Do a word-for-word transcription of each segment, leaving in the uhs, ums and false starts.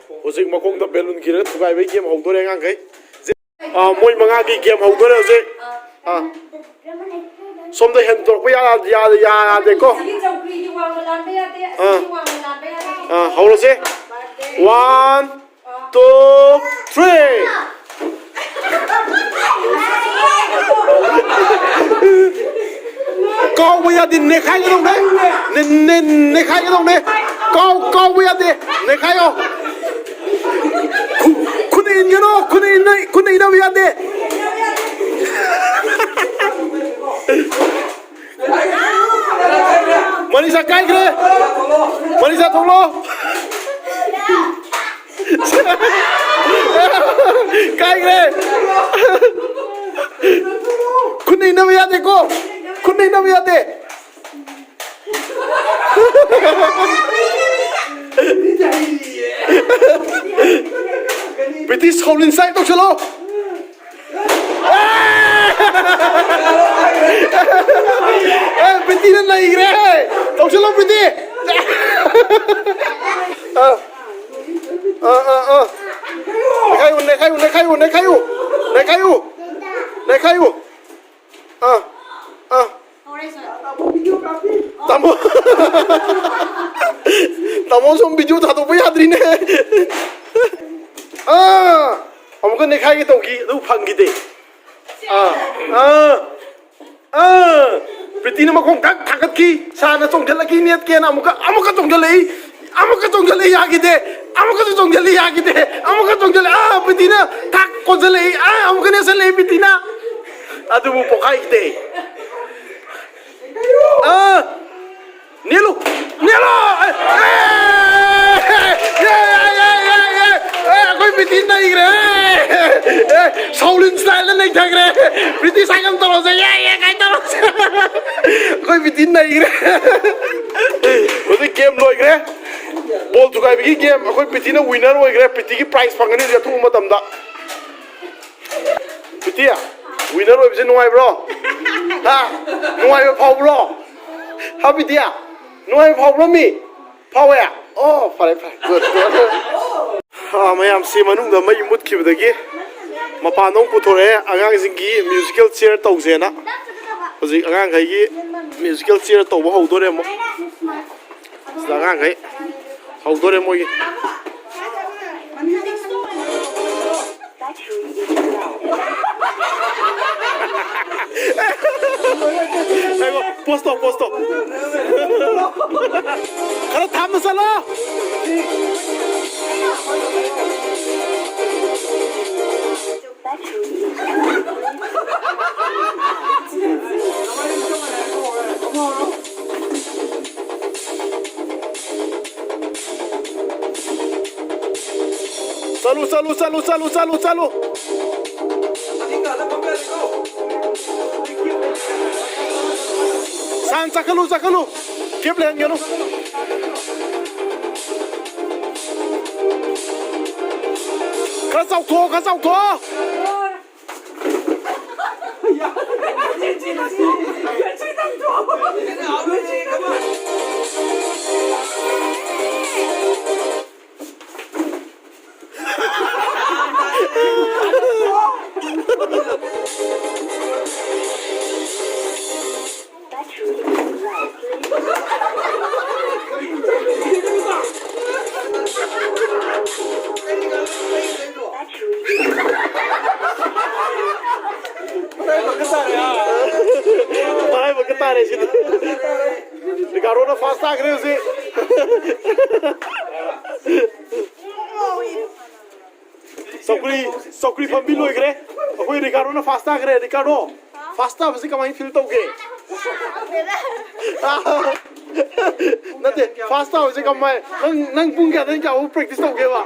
ꯍꯧꯖꯤꯛ ꯃꯈꯣꯡꯗ balloon ꯈꯤꯔꯒ ꯊꯨꯒꯥꯏꯕꯒꯤ game ꯍꯧꯗꯣꯔꯦ ꯑꯉꯥꯡꯈꯩ꯫ ꯑꯥ, ꯃꯣꯏ ꯃꯉꯥꯒꯤ ꯒꯦꯝ ꯍꯧꯗꯣꯔꯦ ꯍꯧꯖꯤꯛ꯫ ꯑꯥ, ꯁꯣꯝꯗ ꯍꯦꯟꯗꯣꯔꯛꯄ ꯌꯥ-, ꯌꯥ-, ꯌꯥꯗꯦꯀꯣ꯫ ꯑꯁꯤꯒꯤ ꯆꯧꯀ꯭ꯔꯤꯒꯤ ꯋꯥꯡꯃ ꯂꯥꯟꯕ ꯌꯥꯗꯦ, ꯑꯥ, ꯑꯁꯤꯒꯤ ꯋꯥꯡꯃ ꯂꯥꯟꯕ ꯌꯥꯗꯦ꯫ ꯑꯥ, ꯍꯧꯔꯁꯦ꯫ ꯕꯥꯔꯗꯦ꯫ One, two, three. ꯀꯥꯎꯕ ꯌꯥꯗꯦ, ꯅꯦꯈꯥꯏꯒꯗꯧꯅꯦ꯫ ꯅꯦ-, ꯅꯦ-, ꯅꯦꯈꯥꯏꯒꯗꯧꯅꯦ꯫ ꯀꯥꯎ-, ꯀꯥꯎꯕ ꯌꯥꯗꯦ꯫ ꯅꯦꯈꯥꯏꯌꯣ꯫ ꯈꯨ-, ꯈꯨꯠꯅ ꯏꯟꯒꯅꯣ, ꯈꯨꯠꯅ ꯏꯟꯅ-, ꯈꯨꯠꯅ ꯏꯟꯅꯕ ꯌꯥꯗꯦ꯫ ꯃꯅꯤꯁꯥ ꯀꯥꯏꯈ꯭ꯔꯦ꯫ ꯃꯅꯤꯁꯥ ꯊꯣꯛꯂꯣ꯫ ꯀꯥꯏꯈ꯭ꯔꯦ꯫ ꯈꯨꯠꯅ ꯏꯟꯅꯕ ꯌꯥꯗꯦꯀꯣ꯫ ꯈꯨꯠꯅ ꯏꯟꯅꯕ ꯌꯥꯗꯦ꯫ ꯄ꯭ꯔꯤꯇꯤ ꯁꯥꯎꯂꯤꯟ ꯁꯥꯏ ꯇꯧꯁꯜꯂꯣ꯫ ꯑꯦ, ꯄ꯭ꯔꯤꯇꯤꯅ ꯅꯩꯈ꯭ꯔꯦ꯫ ꯇꯧꯁꯜꯂꯣ, ꯄ꯭ꯔꯤꯇꯤ꯫ ꯑꯥ, ꯑꯥ, ꯑꯥ, ꯑꯥ꯫ ꯅꯩꯈꯥꯏꯌꯨ, ꯅꯩꯈꯥꯏꯌꯨ, ꯅꯩꯈꯥꯏꯌꯨ, ꯅꯩꯈꯥꯏꯌꯨ꯫ ꯅꯩꯈꯥꯏꯌꯨ꯫ ꯅꯩꯈꯥꯏꯌꯨ꯫ ꯑꯥ, ꯑꯥ꯫ ꯇꯥꯃꯣ꯫ ꯇꯥꯃꯣ ꯁꯣꯝ ꯚꯤꯗꯤꯑꯣ ꯊꯥꯗꯣꯛꯄ ꯌꯥꯗ꯭ꯔꯤꯅꯦ꯫ ꯑꯥ, ꯑꯃꯨꯛꯀ ꯅꯦꯈꯥꯏꯒꯦ ꯇꯧꯈꯤ, ꯑꯗꯨ ꯐꯪꯈꯤꯗꯦ꯫ ꯑꯥ, ꯑꯥ, ꯑꯥ꯫ ꯄ꯭ꯔꯤꯇꯤꯅ ꯃꯈꯣꯡ ꯊꯛ ꯊꯥꯡꯒꯠꯈꯤ, ꯁꯥꯅ ꯆꯣꯡꯊꯠꯂꯛꯈꯤ, ꯅꯦꯠꯀꯦꯅ ꯑꯃꯨꯛꯀ, ꯑꯃꯨꯛꯀ ꯆꯣꯡꯊꯠꯂꯛꯏ, ꯑꯃꯨꯛꯀ ꯆꯣꯡꯊꯠꯂꯛꯏ, ꯌꯥꯈꯤꯗꯦ, ꯑꯃꯨꯛꯀꯁꯨ ꯆꯣꯡꯊꯠꯂꯛꯏ, ꯌꯥꯈꯤꯗꯦ, ꯑꯃꯨꯛꯀ ꯆꯣꯡꯊꯠꯂꯛꯏ, ꯑꯥ, ꯄ꯭ꯔꯤꯇꯤꯅ ꯊꯥꯛ ꯀꯣꯟꯁꯤꯜꯂꯛꯏ, ꯑꯥ, ꯑꯃꯨꯛꯀ ꯅꯦꯠꯁꯜꯂꯛꯏ ꯄ꯭ꯔꯤꯇꯤꯅ꯫ ꯑꯗꯨꯕꯨ ꯄꯣꯛꯈꯥꯏꯈꯤꯗꯦ꯫ ꯑꯥ! ꯅꯦꯠꯂꯨ! ꯅꯦꯠꯂꯨ! ꯑꯦ! ꯑꯦ! ꯑꯦ! ꯑꯩꯈꯣꯏ ꯄ꯭ꯔꯤꯇꯤ ꯅꯩꯈ꯭ꯔꯦ! ꯑꯦ! ꯁꯥꯎꯂꯤꯟ ꯁ꯭ꯇꯥꯏꯜꯗ ꯅꯩꯊꯈ꯭ꯔꯦ! ꯄ꯭ꯔꯤꯇꯤ ꯁꯥꯏꯒꯝ ꯇꯧꯔꯁꯦ! ꯌꯥꯏ, ꯌꯥꯏ, ꯀꯥꯏ ꯇꯧꯔꯁꯦ! ꯑꯩꯈꯣꯏ ꯄ꯭ꯔꯤꯇꯤ ꯅꯩꯈ꯭ꯔꯦ! ꯍꯧꯖꯤꯛ ꯒꯦꯝ ꯂꯣꯏꯈ꯭ꯔꯦ꯫ ꯕꯣꯜ ꯊꯨꯒꯥꯏꯕꯒꯤ ꯒꯦꯝ꯫ ꯑꯩꯈꯣꯏ ꯄ꯭ꯔꯤꯇꯤꯅ ꯋꯤꯟꯅꯔ ꯑꯣꯏꯈ꯭ꯔꯦ꯫ ꯄ꯭ꯔꯤꯇꯤꯒꯤ ꯄ꯭ꯔꯥꯏꯖ ꯐꯪꯒꯅꯤ ꯍꯧꯖꯤꯛ ꯑꯊꯨꯕ ꯃꯇꯝꯗ꯫ ꯄ꯭ꯔꯤꯇꯤ, ꯋꯤꯟꯅꯔ ꯑꯣꯏꯕꯁꯦ ꯅꯨꯡꯉꯥꯏꯕ꯭ꯔꯣ? ꯍꯥ? ꯅꯨꯡꯉꯥꯏꯕ ꯐꯥꯎꯕ꯭ꯔꯣ? ꯍꯥ, ꯄ꯭ꯔꯤꯇꯤ? ꯅꯨꯡꯉꯥꯏꯕ ꯐꯥꯎꯕ꯭ꯔꯣ ꯃꯤ? ꯐꯥꯎꯋꯦ? ꯑꯣ, ꯐꯔꯦ, ꯐꯔꯦ꯫ Good, good꯫ ꯑꯥ, ꯃꯌꯥꯝꯁꯤ ꯃꯅꯨꯡꯗ ꯃꯩ ꯃꯨꯠꯈꯤꯕꯗꯒꯤ ꯃꯄꯥꯟꯗ ꯑꯃꯨꯛ ꯄꯨꯊꯣꯔꯛꯑꯦ꯫ ꯑꯉꯥꯡꯁꯤꯡꯒꯤ ꯃ꯭ꯌꯨꯖꯤꯀꯦꯜ ꯆꯤꯌꯔ ꯇꯧꯁꯦꯅ꯫ ꯍꯧꯖꯤꯛ ꯑꯉꯥꯡꯈꯩꯒꯤ ꯃ꯭ꯌꯨꯖꯤꯀꯦꯜ ꯆꯤꯌꯔ ꯇꯧꯕ ꯍꯧꯗꯣꯔꯦ ꯑꯃꯨꯛ꯫ ꯁꯤꯗ ꯑꯉꯥꯡꯈꯩ ꯍꯧꯗꯣꯔꯦ ꯃꯣꯏꯒꯤ꯫ ꯉꯥꯏꯈꯣ, ꯄꯣꯁ ꯇꯧ, ꯄꯣꯁ ꯇꯧ꯫ ꯈꯔ ꯊꯥꯞꯅ ꯆꯠꯂꯣ꯫ ꯆꯠꯂꯨ, ꯆꯠꯂꯨ, ꯆꯠꯂꯨ, ꯆꯠꯂꯨ, ꯆꯠꯂꯨ, ꯆꯠꯂꯨ꯫ ꯁꯥꯡ ꯆꯠꯀꯅꯨ, ꯆꯠꯀꯅꯨ꯫ ꯒꯦꯞ ꯂꯩꯍꯟꯒꯅꯨ꯫ ꯈꯔ ꯆꯥꯎꯊꯣꯛꯑꯣ, ꯈꯔ ꯆꯥꯎꯊꯣꯛꯑꯣ꯫ ꯃꯔꯥꯏꯕꯛ ꯇꯥꯔꯦ ꯁꯤꯗꯤ꯫ ꯔꯤꯀꯥꯔꯗꯣꯅ ꯐꯥꯔꯁ ꯇꯥꯈ꯭ꯔꯦ ꯍꯧꯖꯤꯛ꯫ ꯆꯧꯀ꯭ꯔꯤ, ꯆꯧꯀ꯭ꯔꯤ ꯐꯝꯕꯤ ꯂꯣꯏꯈ꯭ꯔꯦ꯫ ꯑꯩꯈꯣꯏ ꯔꯤꯀꯥꯔꯗꯣꯅ ꯐꯥꯔꯁ ꯇꯥꯈ꯭ꯔꯦ꯫ ꯔꯤꯀꯥꯔꯗꯣ, ꯐꯥꯔꯁ ꯇꯥꯕꯁꯤ ꯀꯃꯥꯏꯅ ꯐꯤꯜ ꯇꯧꯒꯦ? ꯅꯠꯇꯦ, ꯐꯥꯔꯁ ꯇꯥꯕꯁꯤ ꯀꯃꯥꯏ-, ꯅꯪ, ꯅꯪ ꯄꯨꯡ ꯀꯌꯥꯗꯩꯅ ꯀꯌꯥꯐꯥꯎ ꯄ꯭ꯔꯦꯛꯇꯤꯁ ꯇꯧꯒꯦꯕ?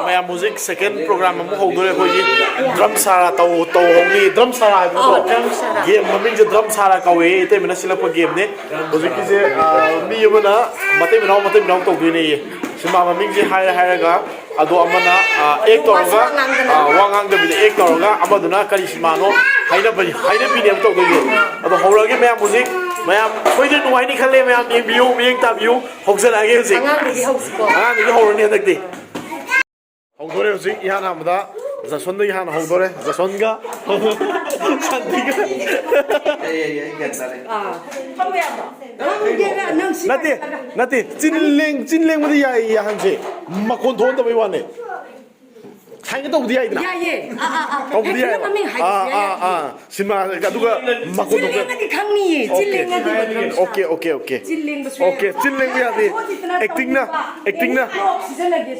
ꯃꯌꯥꯝ, ꯍꯧꯖꯤꯛ ꯁꯦꯀꯦꯟ ꯄ꯭ꯔꯣꯒ꯭ꯔꯥꯝ ꯑꯃꯨꯛ ꯍꯧꯗꯣꯔꯦ ꯑꯩꯈꯣꯏꯒꯤ꯫ ꯗ꯭ꯔꯝ ꯁꯥꯔꯥ ꯇꯧ, ꯇꯧꯍꯧꯅꯤ꯫ ꯗ꯭ꯔꯝ ꯁꯥꯔꯥ ꯍꯥꯏꯕ ꯅꯠꯇ꯭ꯔꯣ? ꯑꯣ, ꯗ꯭ꯔꯝ ꯁꯥꯔꯥ꯫ ꯒꯦꯝ ꯃꯃꯤꯡꯁꯦ ꯗ꯭ꯔꯝ ꯁꯥꯔꯥ ꯀꯧꯋꯦ, ꯏꯇꯩꯃꯅ ꯁꯤꯜꯂꯛꯄ ꯒꯦꯝꯅꯦ꯫ ꯍꯧꯖꯤꯛꯀꯤꯁꯦ, ꯑ, ꯃꯤ ꯑꯃꯅ ꯃꯇꯩ ꯃꯅꯥꯎ, ꯃꯇꯩ ꯃꯅꯥꯎ ꯇꯧꯗꯣꯏꯅꯦꯌꯦ꯫ ꯁꯤꯃꯥ ꯃꯃꯤꯡꯁꯦ ꯍꯥꯏꯔ ꯍꯥꯏꯔꯒ, ꯑꯗꯣ ꯑꯃꯅ, ꯑ, ꯑꯦꯛ ꯇꯧꯔꯒ, ꯋꯥ ꯉꯥꯡꯗꯅ꯫ ꯑ, ꯋꯥ ꯉꯥꯡꯗꯕꯤꯗ ꯑꯦꯛ ꯇꯧꯔꯒ, ꯑꯃꯗꯨꯅ ꯀꯔꯤ ꯁꯤꯃꯥꯅꯣ ꯍꯥꯏꯅꯕꯅꯤ, ꯍꯥꯏꯅꯕꯤꯅꯦꯕ ꯇꯧꯗꯣꯏꯁꯦ꯫ ꯑꯗꯣ ꯍꯧꯔꯛꯑꯒꯦ ꯃꯌꯥꯝ ꯍꯧꯖꯤꯛ꯫ ꯃꯌꯥꯝ ꯑꯩꯈꯣꯏꯗ ꯅꯨꯡꯉꯥꯏꯅꯤ ꯈꯜꯂꯦ꯫ ꯃꯌꯥꯝ ꯌꯦꯡꯕꯤꯌꯨ, ꯃꯤꯠꯌꯦꯡ ꯇꯥꯕꯤꯌꯨ꯫ ꯍꯧꯖꯔꯛꯑꯒꯦ ꯍꯧꯖꯤꯛ꯫ ꯑꯉꯥꯡꯗꯒꯤ ꯍꯧꯁꯤꯀꯣ꯫ ꯑꯉꯥꯡꯗꯒꯤ ꯍꯧꯔꯅꯤ ꯍꯟꯗꯛꯇꯤ꯫ ꯍꯧꯗꯣꯔꯦ ꯍꯧꯖꯤꯛ ꯏꯍꯥꯟ ꯍꯥꯟꯕꯗ꯫ ꯖꯁꯣꯟꯗꯒꯤ ꯍꯥꯟꯅ ꯍꯧꯗꯣꯔꯦ꯫ ꯖꯁꯣꯟꯒ ꯁꯥꯟꯇꯤꯒ꯫ ꯑꯩ, ꯑꯩ, ꯑꯩ ꯒ꯭ꯌꯥꯟ ꯇꯥꯔꯦ꯫ ꯑꯥ꯫ ꯐꯝꯕ ꯌꯥꯕ꯭ꯔꯣ? ꯅꯪ ꯁꯤ ꯅꯠꯇꯦ, ꯅꯠꯇꯦ꯫ ꯆꯤꯟ ꯂꯦꯡ-, ꯆꯤꯟ ꯂꯦꯡꯕꯗꯤ ꯌꯥꯏ, ꯌꯥꯍꯟꯁꯦ꯫ ꯃꯈꯣꯟ ꯊꯣꯛꯍꯟꯗꯕꯩ ꯋꯥꯅꯦ꯫ ꯁꯥꯏꯟꯒ ꯇꯧꯕꯗꯤ ꯌꯥꯏꯗꯅ? ꯌꯥꯏꯌꯦ꯫ ꯑꯥ, ꯑꯥ, ꯑꯥ꯫ ꯇꯧꯕꯗꯤ ꯌꯥꯏ꯫ ꯃꯃꯤꯡ ꯍꯥꯏꯕꯁꯨ ꯑꯥ, ꯌꯥꯏ, ꯑꯥ, ꯌꯥꯏ꯫ ꯑꯥ꯫ ꯁꯤꯅꯦꯃꯥ ꯑꯗꯨꯒ ꯃꯈꯣꯟ ꯊꯣꯛꯄ꯫ ꯆꯤꯜꯂꯦꯡꯉꯗꯤ ꯈꯪꯅꯤꯌꯦ꯫ ꯑꯣꯀꯦ꯫ ꯆꯤꯜꯂꯦꯡꯉꯗꯤ꯫ Okay, okay, okay. ꯆꯤꯜꯂꯦꯡꯕꯁꯨ ꯌꯥꯏ꯫ ꯑꯣꯀꯦ, ꯆꯤꯜꯂꯦꯡꯕ ꯌꯥꯗꯦ꯫ ꯊꯣꯛꯈꯤꯗꯅ ꯑꯦꯛꯇꯤꯡꯅ, ꯇꯧꯅꯤꯡꯕ꯫ ꯑꯦꯛꯇꯤꯡꯅ꯫ ꯑꯦꯅꯤ ꯄ꯭ꯔꯣꯞ ꯁꯤꯖꯤꯟꯅꯒꯦ꯫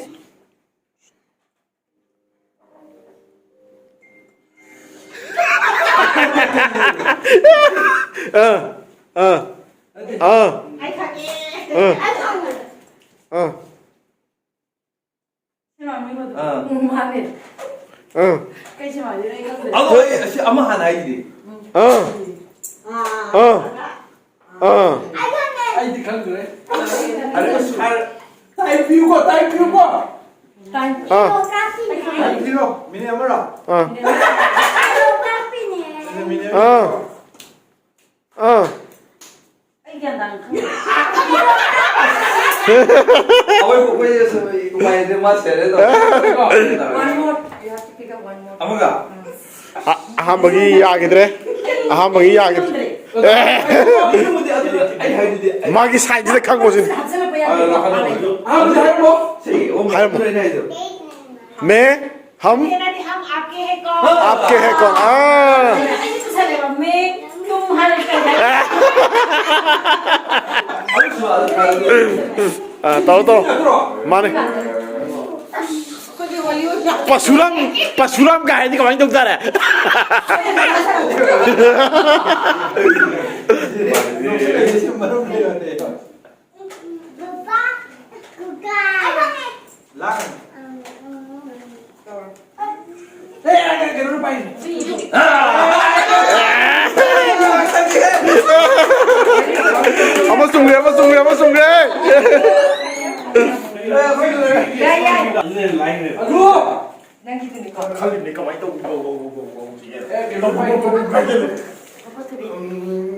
ꯑꯥ, ꯑꯥ, ꯑꯥ, ꯑꯥ, ꯑꯥ꯫ ꯁꯤꯃꯥ ꯃꯤ ꯃꯗꯨ꯫ ꯑꯥ꯫ ꯎꯝ, ꯃꯥꯅꯦ꯫ ꯑꯥ꯫ ꯀꯩ ꯁꯤꯃꯥꯗꯨꯅꯣ ꯑꯩ ꯈꯪꯗ꯭ꯔꯦ꯫ ꯑꯗꯣ ꯑꯩ ꯑꯁꯤ ꯑꯃ ꯍꯥꯟꯅ ꯍꯥꯏꯗꯨꯗꯤ꯫ ꯑꯥ꯫ ꯑꯥ꯫ ꯑꯥ꯫ ꯑꯥ꯫ ꯑꯩꯗꯤ ꯈꯪꯗ꯭ꯔꯦ꯫ ꯑꯗꯨꯒ ꯁꯥꯔ ꯇꯥꯏ ꯄꯤꯌꯨꯀꯣ, ꯇꯥꯏ ꯄꯤꯌꯨꯀꯣ꯫ ꯇꯥꯏ꯫ ꯑꯥ꯫ ꯇꯥꯏ ꯄꯤꯔꯣ, ꯃꯤꯅꯤꯠ ꯑꯃꯔꯣ? ꯑꯥ꯫ ꯃꯤꯅꯤꯠ ꯑꯃ꯫ ꯑꯥ꯫ ꯑꯥ꯫ ꯑꯩ ꯒ꯭ꯌꯥꯟ ꯇꯥꯅ ꯈꯪꯗꯦ꯫ ꯑꯩꯈꯣꯏ, ꯑꯩꯈꯣꯏ ꯎꯄꯥꯏ ꯂꯩꯇꯦ, ꯃꯥ ꯁꯦꯔꯦ ꯇꯧ꯫ One more. You have to pick up one more. ꯑꯃꯒ? ꯑ-, ꯑꯍꯥꯟꯕꯒꯤ ꯌꯥꯈꯤꯗ꯭ꯔꯦ꯫ ꯑꯍꯥꯟꯕꯒꯤ ꯌꯥꯈꯤꯗ꯭ꯔꯦ꯫ ꯑꯗꯨꯕꯨꯗꯤ, ꯑꯗꯨꯗꯤ ꯑꯩ ꯍꯥꯏꯗꯨꯗꯤ, ꯑꯩ ꯃꯥꯒꯤ ꯁꯥꯏꯟꯁꯤꯗ ꯈꯪꯕꯁꯤꯅꯤ꯫ ꯍꯥꯞꯆꯜꯂꯛꯄ ꯌꯥꯗꯦꯀꯣ꯫ ꯑꯍꯥꯟꯕꯗꯤ ꯍꯥꯏꯔꯛꯑꯣ꯫ ꯁꯤ, ꯑꯣ, ꯍꯥꯏꯔꯝꯃꯣ꯫ ꯑꯗꯨꯅꯦ ꯑꯩꯅ ꯍꯥꯏꯗꯣ꯫ मैं, हम, मेरा नहीं, हम आपके हैं कौन? आपके हैं कौन? हाँ। ꯑꯩꯗꯤ ꯄꯨꯁꯜꯂꯦꯕ, मैं, तुम ꯍꯥꯏꯔꯛꯇ꯭ꯔꯦ꯫ ꯑꯗꯨꯁꯨ ꯑꯗꯨ ꯈꯜꯂꯤ꯫ ꯑꯥ, ꯇꯧꯔꯣ, ꯇꯧꯔꯣ꯫ ꯅꯠꯇ꯭ꯔꯣ? ꯃꯥꯅꯦ꯫ ꯑꯩꯈꯣꯏꯗꯤ ꯍꯣꯂꯤꯋꯨꯗ꯫ ꯄꯁꯨꯔꯥꯝ, ꯄꯁꯨꯔꯥꯝ ꯀꯥꯏ ꯍꯥꯏꯗꯤ ꯀꯃꯥꯏꯅ ꯇꯧ ꯇꯥꯔꯦ? ꯃꯔꯨꯝ ꯂꯩꯕꯅꯦ꯫ ꯂꯥꯡ꯫ ꯑꯦ, ꯑꯦ, ꯑꯦ, ꯀꯩꯅꯣꯅ ꯄꯥꯏꯅꯦ꯫ ꯑꯃ ꯆꯨꯝꯈ꯭ꯔꯦ, ꯑꯃ ꯆꯨꯝꯈ꯭ꯔꯦ, ꯑꯃ ꯆꯨꯝꯈ꯭ꯔꯦ꯫ ꯑꯦ, ꯑꯩꯈꯣꯏ ꯂꯣꯏꯔꯦ꯫ ꯌꯥꯏ, ꯌꯥꯏ꯫ ꯑꯗꯨ ꯅꯪꯒꯤꯗꯨꯅꯤꯀꯣ꯫ ꯈꯜꯂꯤꯕꯅꯤ ꯀꯃꯥꯏꯅ ꯇꯧ-, ꯇꯧ-, ꯇꯧ-, ꯇꯧ-, ꯇꯧꯁꯤꯒꯦ꯫ ꯑꯦ, ꯀꯩꯅꯣ ꯇꯧꯕ-, ꯇꯧꯕ-, ꯇꯧꯕ-, ꯇꯧꯕ-, ꯇꯧꯕ-, ꯎꯝ꯫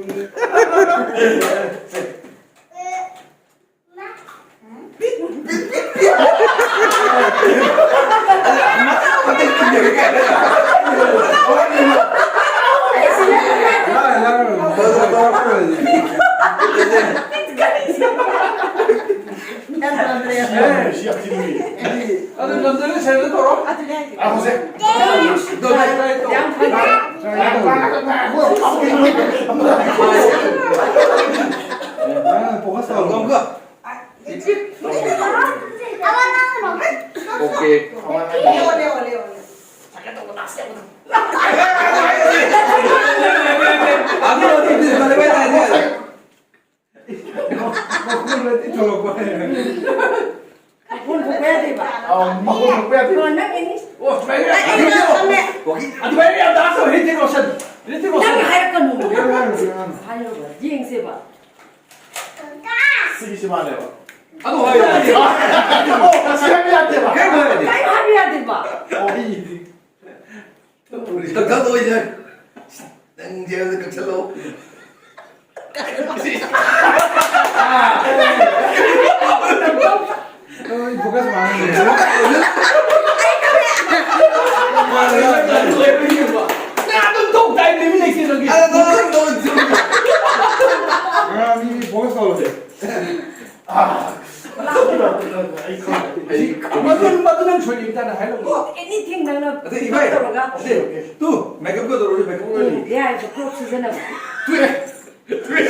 ꯑꯗꯨ ꯉꯝꯗꯅ ꯁꯦꯜꯗ ꯇꯧꯔꯣ꯫ ꯑꯗꯨꯅꯦ꯫ ꯑꯥ, ꯍꯧꯖꯤꯛ꯫ ꯇꯥꯏ, ꯇꯥꯏ, ꯇꯥꯏ꯫ ꯌꯥꯝ ꯐꯖꯩ꯫ ꯇꯥꯏ, ꯇꯥꯏ꯫ ꯐꯣꯀꯁ ꯇꯧꯔꯣ꯫ ꯑꯣꯀꯦ꯫ ꯑꯗꯨ, ꯑꯗꯨ, ꯑꯗꯨ, ꯑꯗꯨ, ꯑꯗꯨ, ꯑꯗꯨ꯫ ꯃꯈꯣꯟ ꯊꯣꯛꯄ ꯌꯥꯗꯦꯕ꯫ ꯑꯥ, ꯃꯈꯣꯟ ꯊꯣꯛꯄ ꯌꯥꯗꯦ꯫ ꯑꯣ, ꯅꯪ ꯏꯪꯂꯤꯁ꯫ ꯑꯣ, ꯁꯨꯃꯥꯏꯅ ꯑꯩ, ꯑꯩ ꯌꯥꯝ ꯈꯪꯉꯦ꯫ ꯑꯣꯀꯦ, ꯑꯗꯨꯃꯥꯏꯅ ꯌꯥꯝ ꯗꯥꯟꯁ ꯇꯧꯋꯦ, ꯍꯤꯇꯤꯛ ꯔꯣꯁꯟ꯫ ꯍꯤꯇꯤꯛ ꯔꯣꯁꯟ꯫ ꯅꯪ ꯍꯥꯏꯔꯛꯀꯅꯨ꯫ ꯌꯥꯔꯣꯏ, ꯌꯥꯔꯣꯏ, ꯌꯥꯔꯣꯏ꯫ ꯍꯥꯏꯔꯣꯏꯕ, ꯌꯦꯡꯁꯦꯕ꯫ ꯁꯤꯒꯤꯁꯤ ꯃꯥꯜꯂꯦꯕ꯫ ꯑꯗꯨ ꯍꯥꯏꯌꯣ꯫ ꯑꯣ, ꯁꯤ ꯍꯥꯏꯕ ꯌꯥꯗꯦꯕ꯫ ꯀꯩꯝ ꯍꯥꯏꯕ ꯌꯥꯗꯦ꯫ ꯀꯩꯝ ꯍꯥꯏꯕ ꯌꯥꯗꯦꯕ꯫ ꯑꯣ, ꯑꯩ ꯀꯛꯊꯠꯂꯣꯏꯁꯦ꯫ ꯅꯪ ꯖꯦꯜꯗ ꯀꯛꯊꯠꯂꯣ꯫ ꯑꯩ ꯐꯣꯀꯁ ꯃꯥꯡꯍꯟꯈ꯭ꯔꯦ꯫ ꯅꯪ ꯑꯗꯨꯝ ꯇꯧ ꯇꯥꯏ, ꯃꯤ ꯂꯩꯇꯦ ꯅꯪꯒꯤ꯫ ꯑꯗꯨꯝ ꯇꯧ ꯇꯥꯏ꯫ ꯉꯔꯥꯡ ꯃꯤ ꯐꯣꯀꯁ ꯇꯧꯔꯁꯦ꯫ ꯃꯗꯨ, ꯃꯗꯨ ꯅꯪ ꯁꯣꯏꯔꯤꯕ ꯇꯥꯅ ꯍꯥꯏꯔꯛꯎ꯫ ꯑꯣ, anything ꯅꯪꯅ ꯑꯗꯩ ꯏꯕꯥꯏ, ꯇꯧꯔꯒ꯫ ꯑꯗꯩ, ꯇꯨ, ꯃꯦꯀꯞꯀ ꯇꯧꯔꯁꯨ ꯃꯦꯀꯞ ꯑꯣꯏꯔꯁꯨ꯫ ꯎꯝ, ꯌꯥꯏ, ꯀ꯭ꯔꯣꯛ ꯁꯤꯖꯤꯟꯅꯕ꯫ ꯇꯨ, ꯑꯦ꯫ ꯇꯨ, ꯑꯦ꯫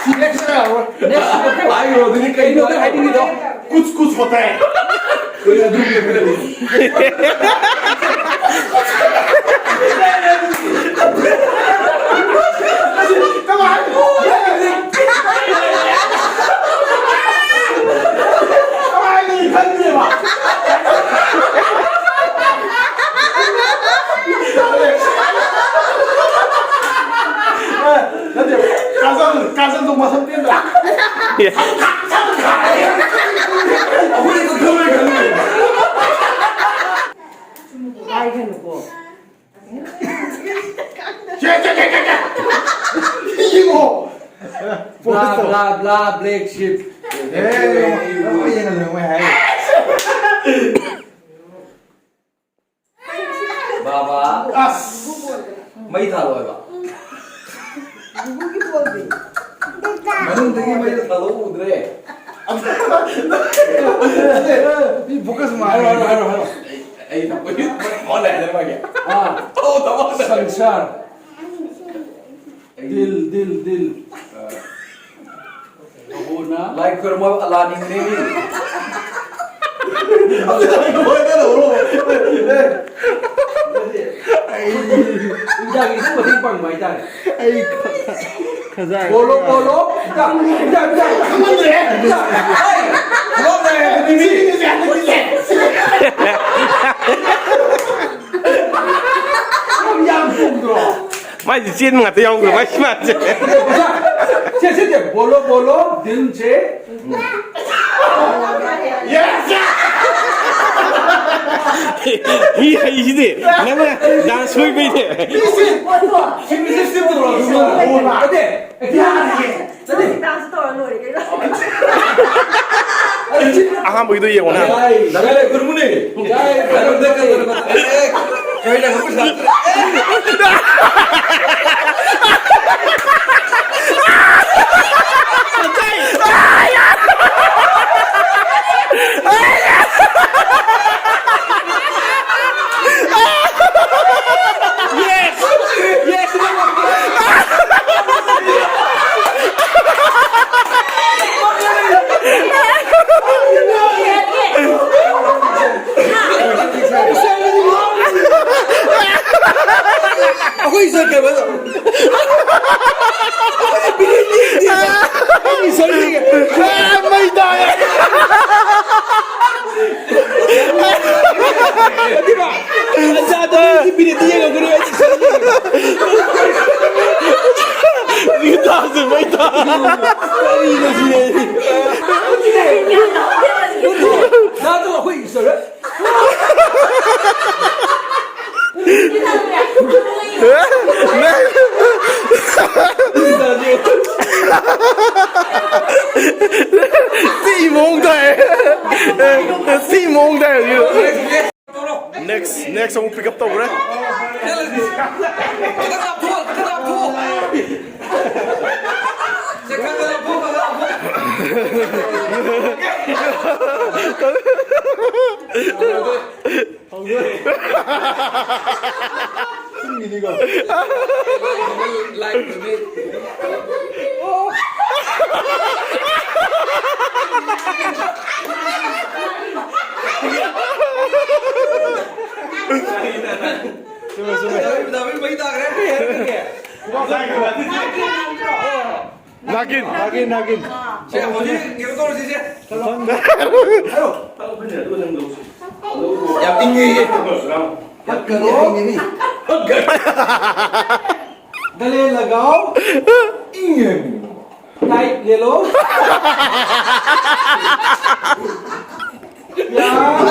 ꯁꯤ next ꯌꯥꯔꯣꯏ꯫ Next ꯍꯥꯏꯌꯣ, ꯑꯗꯨꯗꯤ ꯀꯩꯅꯣ ꯅꯪ ꯍꯥꯏꯅꯤꯡꯉꯤꯗꯣ? ꯀꯨꯆ ꯀꯨꯆ ꯍꯣꯇꯥ ꯍꯦ꯫ ꯅꯠꯇꯦ, ꯀꯥꯖꯜ, ꯀꯥꯖꯜꯗꯣ ꯃꯁꯝ ꯇꯦꯟꯗ꯭ꯔꯥ? ꯑꯩꯈꯣꯏ ꯀꯛꯊꯠꯂꯣꯏ ꯈꯜꯂꯤ꯫ Blah, blah, blah, black sheep. ꯑꯦ, ꯌꯦꯡꯍꯜꯂꯨ, ꯃꯣꯏ ꯍꯥꯏ꯫ ꯕꯥꯕꯥ꯫ ꯑꯁ꯫ ꯃꯩ ꯊꯥꯜꯂꯣ ꯍꯥꯏꯕ꯫ ꯃꯅꯨꯡꯗꯒꯤ ꯃꯩ ꯊꯥꯜꯂꯣ ꯎꯗ꯭ꯔꯦ꯫ ꯃꯤ focus ꯃꯥꯡꯉꯦ꯫ ꯍꯥꯏꯔꯣ, ꯍꯥꯏꯔꯣ, ꯍꯥꯏꯔꯣ, ꯍꯥꯏꯔꯣ꯫ ꯑꯩ ꯊꯝꯃꯣꯏ ꯃꯣꯟ ꯂꯩ ꯍꯥꯏꯖꯔꯝꯃꯒꯦ꯫ ꯑꯥ꯫ ꯑꯣ, ꯊꯝꯃꯣ꯫ ꯁꯪꯁꯥꯔ꯫ ꯑꯩ ꯗꯤꯜ, ꯗꯤꯜ, ꯗꯤꯜ꯫ ꯑ꯫ ꯂꯥꯏ ꯈꯨꯔꯨꯝꯕ ꯑꯂꯥꯅꯤꯅꯦ ꯃꯤ꯫ ꯑꯩ ꯏꯟꯗꯤꯌꯥꯒꯤ ꯏꯁꯩ ꯃꯇꯦꯡ ꯄꯥꯡꯕ ꯍꯥꯏꯇꯥꯔꯦ꯫ ꯑꯩ ꯈꯖꯥꯏ꯫ ꯕꯣꯂꯣ, ꯕꯣꯂꯣ꯫ India, India, India. ꯈꯪꯗ꯭ꯔꯦ꯫ ꯏꯟꯗꯤꯌꯥ꯫ ꯍꯣꯏ꯫ ꯈꯪꯗ꯭ꯔꯦ ꯍꯥꯏꯕꯅꯤ ꯃꯤ꯫ ꯌꯥꯝ ꯄꯣꯡꯗ꯭ꯔꯣ? ꯃꯥꯏꯁꯦ ꯆꯦꯟꯕ ꯉꯥꯛꯇ ꯌꯥꯎꯈ꯭ꯔꯦ, ꯃꯥꯏ ꯁꯨꯃꯥꯏꯅ꯫ ꯁꯦ, ꯁꯦ, ꯁꯦ, ꯕꯣꯂꯣ, ꯕꯣꯂꯣ, ꯗꯤꯜ ꯁꯦ꯫ ꯃꯤ ꯍꯩꯁꯤꯗꯤ, ꯅꯪꯅ dance ꯁꯣꯏꯕꯩꯅꯦ꯫ ꯁꯤ ꯃꯤꯁꯦ ꯁꯤ ꯇꯧꯔꯣ, ꯑꯗꯨ ꯅꯠꯇꯦ, ꯌꯥꯔꯦ꯫ ꯅꯪ ꯗꯥꯟꯁ ꯇꯧꯔ ꯂꯣꯏꯔꯦ ꯀꯩꯅꯣ꯫ ꯑꯍꯥꯟꯕꯒꯤꯗꯣ ꯌꯦꯡꯉꯣ ꯅꯪ꯫ ꯖꯥꯏ꯫ ꯖꯥꯏ꯫ ꯖꯥꯏ꯫ ꯑꯩꯈꯣꯏ ꯆꯠꯈ꯭ꯔꯕꯗꯣ꯫ ꯑꯩ ꯆꯠꯈ꯭ꯔꯒꯦ꯫ ꯑꯥ, ꯃꯩ ꯇꯥꯔꯦ꯫ ꯑꯗꯨꯒ ꯑꯆꯥ ꯑꯇꯣꯞꯄꯒꯤ ꯄꯤꯔꯦꯠꯇꯤ ꯌꯦꯡꯉꯛꯀꯅꯨ, ꯑꯩ ꯆꯠꯈ꯭ꯔꯒꯦ꯫ ꯃꯩ ꯇꯥꯔꯦ, ꯃꯩ ꯇꯥꯔꯦ꯫ ꯀꯔꯤꯅꯣ ꯁꯤꯗꯤ? ꯅꯥꯗꯣ ꯑꯩꯈꯣꯏ ꯏꯁꯣꯔ꯫ ꯑꯃꯨꯛ pick up ꯇꯧꯈ꯭ꯔꯦ꯫ ꯈꯤꯇꯪ ꯂꯥꯞꯊꯣꯛꯑꯣ, ꯈꯤꯇꯪ ꯂꯥꯞꯊꯣꯛꯑꯣ꯫ ꯁꯦ, ꯈꯔ ꯈꯔ ꯂꯥꯞꯊꯣꯛꯑꯣ, ꯈꯔ ꯈꯔ ꯂꯥꯞꯊꯣꯛꯑꯣ꯫ ꯅꯥꯒꯤꯟ꯫ ꯅꯥꯒꯤꯟ, ꯅꯥꯒꯤꯟ꯫ ꯁꯦ, ꯍꯧꯖꯤꯛ ꯀꯩꯅꯣ ꯇꯧꯔꯁꯤ, ꯁꯦ꯫ ꯌꯥꯝ ꯏꯪꯉꯦ꯫ ꯍꯛꯀꯅꯨ꯫ ꯒꯂꯦ ꯂꯒꯥꯎ꯫ ꯏꯪꯉꯦ꯫ Tight ले लो। प्यार,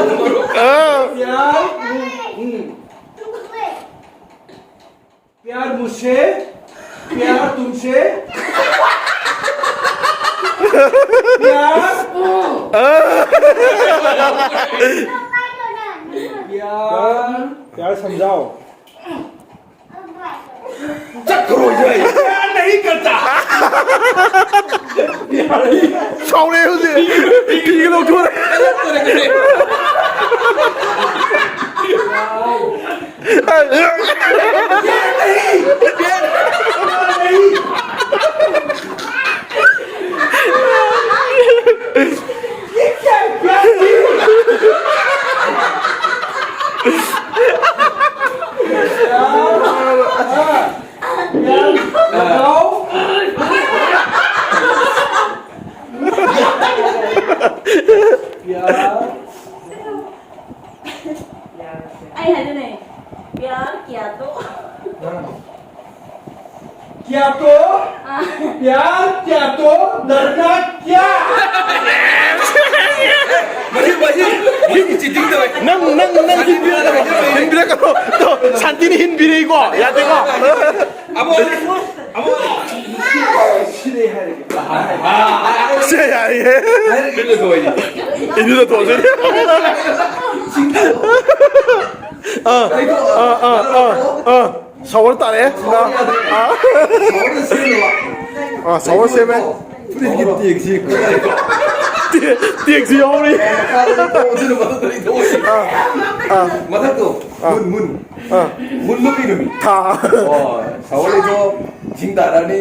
प्यार, हम्म, हम्म। प्यार मुझसे, प्यार तुमसे, प्यार, प्यार। प्यार समझाओ। चक्कर हो जाए। प्यार नहीं करता। ꯁꯥꯎꯔꯦ ꯍꯧꯖꯤꯛ꯫ ꯐꯤꯒ ꯂꯧꯊꯣꯔꯛꯑꯦ꯫ ꯑꯩ ꯍꯥꯏꯗꯣꯏꯅꯦ, प्यार क्या तो। क्या तो? हाँ। प्यार क्या तो? डरना क्या? ꯃꯁꯤ, ꯃꯁꯤ, ꯃꯁꯤ ꯆꯤꯇꯤꯡ ꯇꯧꯋꯦ꯫ ꯅꯪ, ꯅꯪ, ꯅꯪ ꯁꯥꯟꯇꯤꯅ ꯍꯤꯟꯕꯤꯔꯛꯀꯅꯣ꯫ ꯁꯥꯟꯇꯤꯅ ꯍꯤꯟꯕꯤꯔꯛꯏꯀꯣ꯫ ꯌꯥꯗꯦꯀꯣ꯫ ꯑꯃꯨꯛ, ꯑꯃꯨꯛ꯫ ꯁꯤ ꯌꯥꯏꯌꯦ꯫ ꯏꯗꯨꯗ ꯊꯣꯛꯑꯁꯤ꯫ ꯑꯥ, ꯑꯥ, ꯑꯥ, ꯑꯥ, ꯑꯥ꯫ ꯁꯥꯋꯔ ꯇꯥꯔꯛꯑꯦ꯫ ꯁꯥꯋꯔ ꯌꯥꯗ꯭ꯔꯦ꯫ ꯑꯥ꯫ ꯁꯥꯋꯔꯗ ꯁꯦꯝꯅꯕ꯫ ꯑꯥ, ꯁꯥꯋꯔ ꯁꯦꯝꯃꯦ꯫ ꯐꯨꯔꯤꯠꯀꯤ ꯇꯦꯛꯁꯤ꯫ ꯇꯦꯛ-, ꯇꯦꯛꯁꯤ ꯌꯥꯎꯔꯤ꯫ ꯃꯈꯥꯗꯗꯤ ꯊꯣꯛꯑꯁꯤꯅ ꯃꯊꯛꯇꯗꯤ ꯊꯣꯛꯑꯁꯤ꯫ ꯑꯥ, ꯑꯥ꯫ ꯃꯊꯛꯇꯣ꯫ ꯑꯥ꯫ ꯃꯨꯟ, ꯃꯨꯟ꯫ ꯑꯥ꯫ ꯃꯨꯟꯗꯣ ꯀꯩꯅꯣꯃꯤ? ꯊꯥ꯫ ꯑꯣ, ꯁꯥꯋꯔꯗꯩꯗꯣ ꯏꯁꯤꯡ ꯇꯥꯔꯛꯑꯅꯤ꯫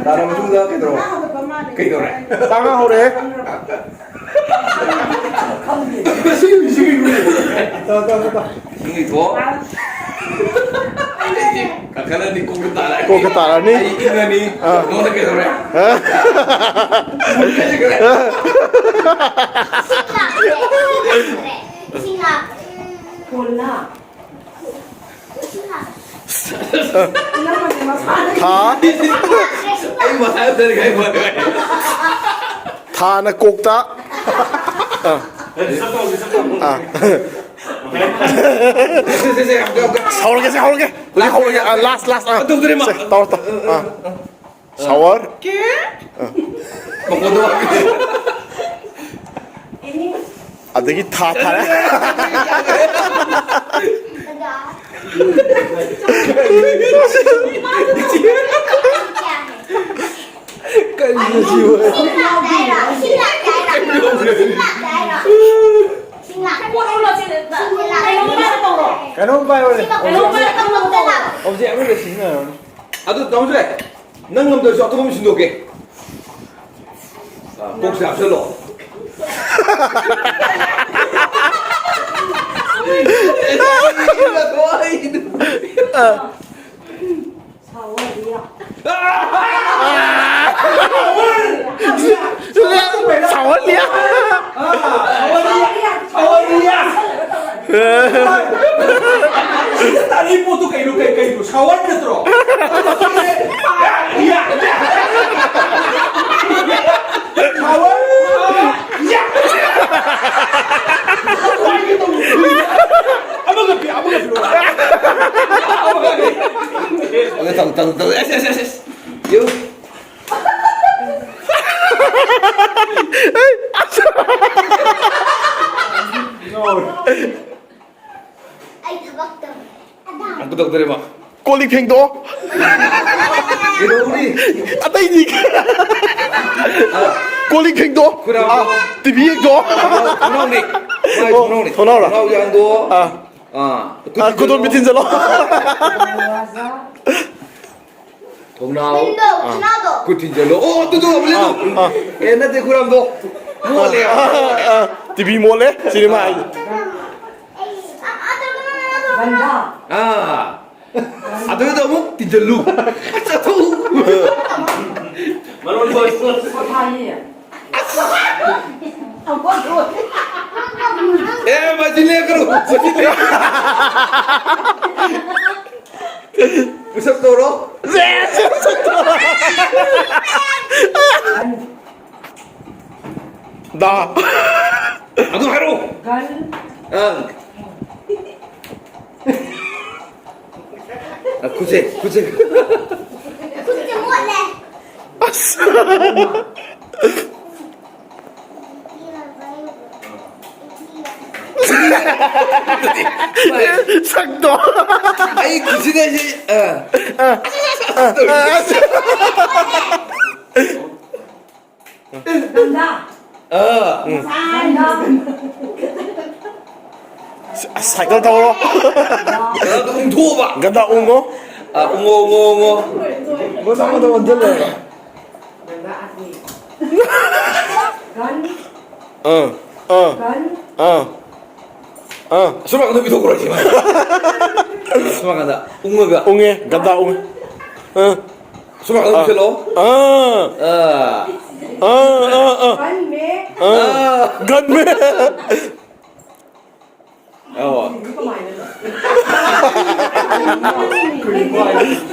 ꯇꯥꯔ ꯃꯇꯨꯡꯗ ꯀꯩꯗꯧꯔꯕ? ꯀꯩꯗꯧꯔꯦ? ꯆꯥ ꯉꯥ ꯍꯧꯔꯛꯑꯦ꯫ ꯁꯤꯒꯤ, ꯁꯤꯒꯤ ꯇꯧ, ꯇꯧ, ꯇꯧ, ꯇꯧ꯫ ꯏꯁꯤꯡ ꯂꯩꯊꯣꯛ꯫ ꯀꯥꯈꯠꯂꯅꯤ, ꯀꯣꯛꯇ ꯇꯥꯔꯛꯑꯅꯤ꯫ ꯀꯣꯛꯇ ꯇꯥꯔꯛꯑꯅꯤ꯫ ꯑꯩ ꯏꯪꯉꯅꯤ꯫ ꯑꯥ꯫ ꯅꯉꯣꯟꯗ ꯀꯩꯗꯧꯔꯦ? ꯑꯥ꯫ ꯏꯁꯤꯡ ꯂꯥꯛꯇ꯭ꯔꯦ꯫ ꯏꯁꯤꯡ ꯂꯥꯛꯇ꯭ꯔꯦ꯫ ꯀꯣꯟꯅ꯫ ꯊꯥ꯫ ꯑꯩ ꯃꯊꯥ ꯁꯥꯔꯦ, ꯀꯥꯏ ꯐꯔꯦ? ꯊꯥꯅ ꯀꯣꯛꯇ꯫ ꯑꯥ꯫ ꯑꯥ꯫ ꯁꯦ, ꯁꯦ, ꯁꯦ, ꯌꯥꯝ, ꯌꯥꯝ, ꯌꯥꯝ꯫ ꯍꯧꯔꯒꯦ, ꯁꯦ, ꯍꯧꯔꯒꯦ꯫ ꯍꯧꯖꯤꯛ ꯍꯧꯔꯒꯦ꯫ ꯑꯥ, ꯂꯥꯁ, ꯂꯥꯁ, ꯑꯥ꯫ ꯇꯧꯗꯣꯔꯦ, ꯃꯥ꯫ ꯁꯦ, ꯇꯧꯔꯣ, ꯇꯧꯔꯣ꯫ ꯑꯥ꯫ ꯁꯥꯋꯔ꯫ ꯀꯦ? ꯑꯥ꯫ ꯃꯈꯣꯟꯗꯣ꯫ ꯑꯗꯒꯤ ꯊꯥ ꯊꯥꯔꯦ꯫ ꯀꯔꯤꯅꯣ ꯁꯤꯕꯨ? ꯀꯩꯅꯣꯝ ꯄꯥꯏꯌꯣꯅꯦ꯫ ꯑꯣꯕꯖꯦꯛ ꯑꯃꯗ ꯁꯤꯖꯤꯟꯅꯔꯝꯅꯤ꯫ ꯑꯗꯨ ꯇꯧꯗ꯭ꯔꯦ꯫ ꯅꯪ ꯉꯝꯗ꯭ꯔꯁꯨ ꯑꯇꯣꯞꯄ ꯑꯃ ꯁꯤꯟꯗꯣꯛꯀꯦ꯫ ꯑ, ꯀꯣꯛꯁꯦ ꯍꯥꯞꯆꯜꯂꯣ꯫ ꯁꯥꯎꯍꯜꯂꯤ꯫ ꯁꯤꯗ ꯇꯥꯔꯛꯏ ꯄꯣꯠꯇꯨ ꯀꯩꯅꯣ? ꯀꯩ-, ꯀꯩꯅꯣ? ꯁꯥꯋꯔ ꯅꯠꯇ꯭ꯔꯣ? ꯁꯥꯋꯔ? ꯑꯃꯒ ꯄꯤ-, ꯑꯃꯒ ꯄꯤꯔꯛꯑꯣ꯫ ꯑꯃꯒ ꯄꯤ-, ꯑꯃꯒ ꯄꯤ-, ꯑꯃꯒ ꯇꯧ, ꯇꯧ, ꯇꯧ꯫ ꯑꯦꯁ, ꯑꯦꯁ, ꯑꯦꯁ, ꯑꯦꯁ꯫ ꯌꯨ꯫ ꯀꯩꯗꯧꯗꯣꯔꯤꯕ? ꯀꯣꯜ ꯂꯤꯛ ꯐꯦꯡꯗꯣꯛꯑꯣ꯫ ꯀꯩꯗꯧꯔꯤ? ꯑꯇꯩꯗꯤ꯫ ꯀꯣꯜ ꯂꯤꯛ ꯐꯦꯡꯗꯣꯛꯑꯣ꯫ ꯈꯨꯔꯥꯝꯗꯣ꯫ ꯑꯥ, ꯇꯤ ꯚꯤ ꯌꯦꯡꯗꯣꯛꯑꯣ꯫ ꯊꯣꯡꯅꯥꯎꯅꯤ꯫ ꯃꯥꯏ ꯑꯣ, ꯊꯣꯡꯅꯥꯎꯅꯤ꯫ ꯊꯣꯡꯅꯥꯎꯔꯣ? ꯊꯣꯡꯅꯥꯎ ꯌꯥꯡꯗꯣꯛꯑꯣ꯫ ꯑꯥ꯫ ꯑꯥ, ꯈꯨꯠ ꯑꯥ, ꯈꯨꯗꯣꯝꯕꯤ ꯊꯤꯟꯖꯜꯂꯣ꯫ ꯊꯤꯟꯖꯜꯂꯣ꯫ ꯊꯣꯡꯅꯥꯎ꯫ ꯊꯤꯟꯗꯣ, ꯑꯥ꯫ ꯊꯣꯡꯅꯥꯎꯗꯣ꯫ ꯈꯨꯠ ꯊꯤꯟꯖꯜꯂꯣ꯫ ꯑꯣ, ꯑꯗꯨꯗꯣ ꯑꯃꯨꯛ ꯂꯩꯅꯧ꯫ ꯑꯥ, ꯑꯥ꯫ ꯑꯦ, ꯅꯠꯇꯦ, ꯈꯨꯔꯥꯝꯗꯣ꯫ ꯃꯣꯠꯂꯦ꯫ ꯑꯥ, ꯑꯥ, ꯑꯥ꯫ ꯇꯤ ꯚꯤ ꯃꯣꯠꯂꯦ꯫ ꯁꯤꯅꯦꯃꯥ ꯍꯥꯏꯁꯦ꯫ ꯑꯥ꯫ ꯑꯥ꯫ ꯑꯗꯨꯗ ꯑꯃꯨꯛ ꯇꯤꯟꯖꯜꯂꯨ꯫ ꯆꯠꯊꯣꯛꯎ꯫ ꯃꯔꯣꯟ ꯈꯣꯏ꯫ ꯄꯣꯊꯥꯅꯤ꯫ ꯑꯦ, ꯃꯁꯤ ꯂꯦꯞꯀꯅꯨ꯫ ꯃꯁꯤ ꯂꯦꯞꯀꯅꯨ꯫ ꯄꯨꯁꯞ ꯇꯧꯔꯣ꯫ ꯗꯥ꯫ ꯑꯗꯨ ꯍꯥꯏꯔꯛꯑꯣ꯫ ꯒꯟ꯫ ꯑꯪ꯫ ꯑ, ꯈꯨꯠꯁꯦ, ꯈꯨꯠꯁꯦ꯫ ꯈꯨꯠꯁꯦ ꯃꯣꯠꯂꯦ꯫ ꯑꯁ꯫ ꯁꯛꯇꯣ꯫ ꯑꯩ ꯈꯨꯠꯁꯤꯗ ꯁꯤ, ꯑ꯫ ꯑ, ꯑ, ꯑ, ꯑ꯫ ꯒꯟꯗꯥ꯫ ꯑꯥ꯫ ꯒꯟꯗꯥ꯫ ꯁꯥꯏꯀꯜ ꯊꯧꯔꯣ꯫ ꯒꯟꯗꯥꯗꯣ ꯎꯪꯊꯣꯛꯑꯣꯕ꯫ ꯒꯟꯗꯥ ꯎꯪꯉꯣ꯫ ꯑꯥ, ꯎꯪꯉꯣ, ꯎꯪꯉꯣ, ꯎꯪꯉꯣ꯫ ꯃꯊꯪ, ꯃꯊꯪ ꯑꯣꯟꯁꯤꯜꯂꯣ꯫ ꯒꯟ꯫ ꯑꯥ, ꯑꯥ, ꯒꯟ꯫ ꯑꯥ꯫ ꯑꯥ꯫ ꯑꯁꯣꯝ ꯅꯥꯀꯟꯗ ꯄꯤꯊꯣꯛꯈ꯭ꯔꯣ, ꯁꯤ ꯃꯥꯏ꯫ ꯑꯁꯣꯝ ꯅꯥꯀꯟꯗ ꯎꯪꯉꯒ꯫ ꯎꯪꯉꯦ, ꯒꯟꯗꯥ ꯎꯪꯉꯦ꯫ ꯑꯥ꯫ ꯑꯁꯣꯝ ꯅꯥꯀꯟꯗ ꯑꯥ꯫ ꯄꯤꯁꯜꯂꯣ꯫ ꯑꯥ꯫ ꯑꯥ꯫ ꯑꯥ, ꯑꯥ, ꯑꯥ꯫ ꯒꯟ ꯃꯦ꯫ ꯑꯥ꯫ ꯑꯥ꯫ ꯒꯟ ꯃꯦ꯫ ꯑꯣ꯫ ꯀꯃꯥꯏꯅꯅꯣ?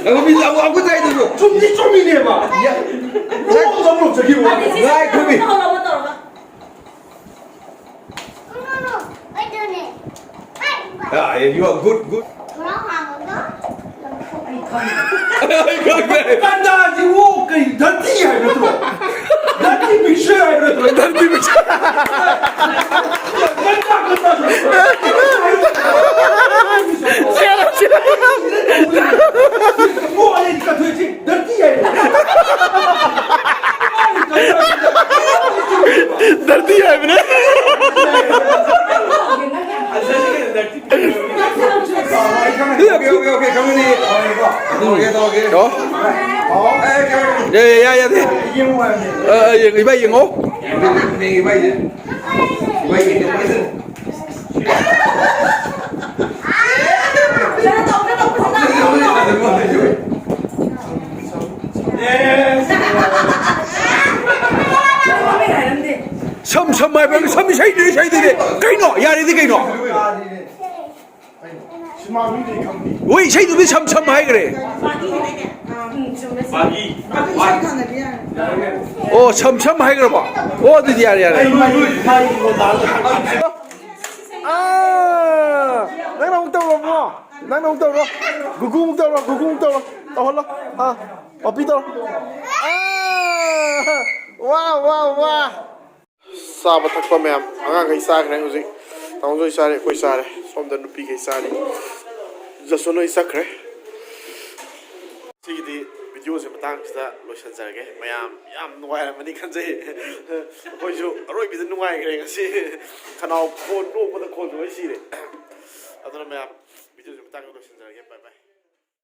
ꯉꯥꯏꯈꯣ, ꯃꯤ ꯑꯃꯨꯛ, ꯑꯃꯨꯛ ꯇꯥꯏꯗꯨꯁꯨ꯫ ꯆꯨꯝꯗꯤ ꯆꯨꯝꯃꯤꯅꯦꯕ꯫ ꯌꯥ-, ꯅꯣꯡꯃꯗ ꯑꯃꯨꯛ ꯆꯠꯈꯤꯕ ꯋꯥꯅꯤ꯫ ꯉꯥꯏꯈꯣ, ꯃꯤ꯫ ꯑꯥ, you are good, good. ꯑꯩ ꯈꯪꯉꯦ꯫ ꯀꯟꯗꯥꯁꯤꯕꯨ ꯀꯩ ꯙꯔꯇꯤ ꯍꯥꯏꯕ ꯅꯠꯇ꯭ꯔꯣ? ꯙꯔꯇꯤ ꯃꯤꯛꯆꯔ ꯍꯥꯏꯕ ꯅꯠꯇ꯭ꯔꯣ? ꯙꯔꯇꯤ ꯃꯤꯛꯆꯔ꯫ ꯀꯟꯗꯥ, ꯀꯟꯗꯥ꯫ ꯆꯦꯜꯂꯣ, ꯆꯦꯜꯂꯣ꯫ ꯑꯣ? ꯌꯥ, ꯌꯥ, ꯌꯥ, ꯌꯥꯗꯦ꯫ ꯑ, ꯑ, ꯌꯦꯡ-, ꯏꯕꯥꯏ ꯌꯦꯡꯉꯣ꯫ ꯁꯝ ꯁꯝ ꯍꯥꯏꯕ ꯁꯝ ꯏꯁꯩꯗꯨꯗꯤ ꯏꯁꯩꯗꯨꯗꯤ ꯀꯩꯅꯣ? ꯌꯥꯔꯦꯗꯤ ꯀꯩꯅꯣ? ꯍꯣꯏ, ꯏꯁꯩꯗꯨꯗꯤ ꯁꯝ ꯁꯝ ꯍꯥꯏꯈ꯭ꯔꯦ꯫ ꯑꯣ, ꯁꯝ ꯁꯝ ꯍꯥꯏꯈ꯭ꯔꯕꯣ? ꯑꯣ, ꯑꯗꯨꯗꯤ ꯌꯥꯔꯦ, ꯌꯥꯔꯦ꯫ ꯑꯥ, ꯅꯪꯅ ꯑꯃꯨꯛ ꯇꯧꯔꯣ, ꯏꯕꯨꯡꯉꯣ꯫ ꯅꯪꯅ ꯑꯃꯨꯛ ꯇꯧꯔꯣ꯫ ꯒꯨꯒꯨ ꯑꯃꯨꯛ ꯇꯧꯔꯣ, ꯒꯨꯒꯨ ꯑꯃꯨꯛ ꯇꯧꯔꯣ꯫ ꯇꯧꯍꯜꯂꯣ꯫ ꯑꯥ, ꯄꯄꯤ ꯇꯧꯔꯣ꯫ ꯑꯥ, ꯋꯥ, ꯋꯥ, ꯋꯥ꯫ ꯆꯥꯕ ꯊꯛꯄ ꯃꯌꯥꯝ ꯑꯉꯥꯡꯈꯩ ꯆꯥꯈ꯭ꯔꯦ꯫ ꯍꯧꯖꯤꯛ ꯇꯥꯃꯣ ꯍꯣꯏ ꯆꯥꯔꯦ, ꯑꯩꯈꯣꯏ ꯆꯥꯔꯦ, ꯁꯣꯝꯗ ꯅꯨꯄꯤꯈꯩ ꯆꯥꯔꯤ꯫ ꯖꯁꯣꯟ ꯍꯣꯏ ꯆꯠꯈ꯭ꯔꯦ꯫ ꯁꯤꯒꯤꯗꯤ ꯚꯤꯗꯤꯑꯣꯁꯦ ꯃꯇꯥꯡꯁꯤꯗ ꯂꯣꯏꯁꯤꯟꯖꯔꯒꯦ꯫ ꯃꯌꯥꯝ ꯌꯥꯝ ꯅꯨꯡꯉꯥꯏꯔꯝꯃꯅꯤ ꯈꯟꯖꯩ꯫ ꯑꯩꯈꯣꯏꯁꯨ ꯑꯔꯣꯏꯕꯤꯗ ꯅꯨꯡꯉꯥꯏꯈ꯭ꯔꯦ ꯉꯁꯤ꯫ ꯈꯅꯥꯎ ꯈꯣꯟ ꯅꯣꯛꯄꯗ ꯈꯣꯟ ꯂꯣꯏ ꯁꯤꯔꯦ꯫ ꯑꯗꯨꯅ ꯃꯌꯥꯝ, ꯚꯤꯗꯤꯑꯣꯁꯦ ꯃꯇꯥꯡꯗ ꯂꯣꯏꯁꯤꯟꯖꯔꯒꯦ꯫ ꯕꯥꯏ ꯕꯥꯏ꯫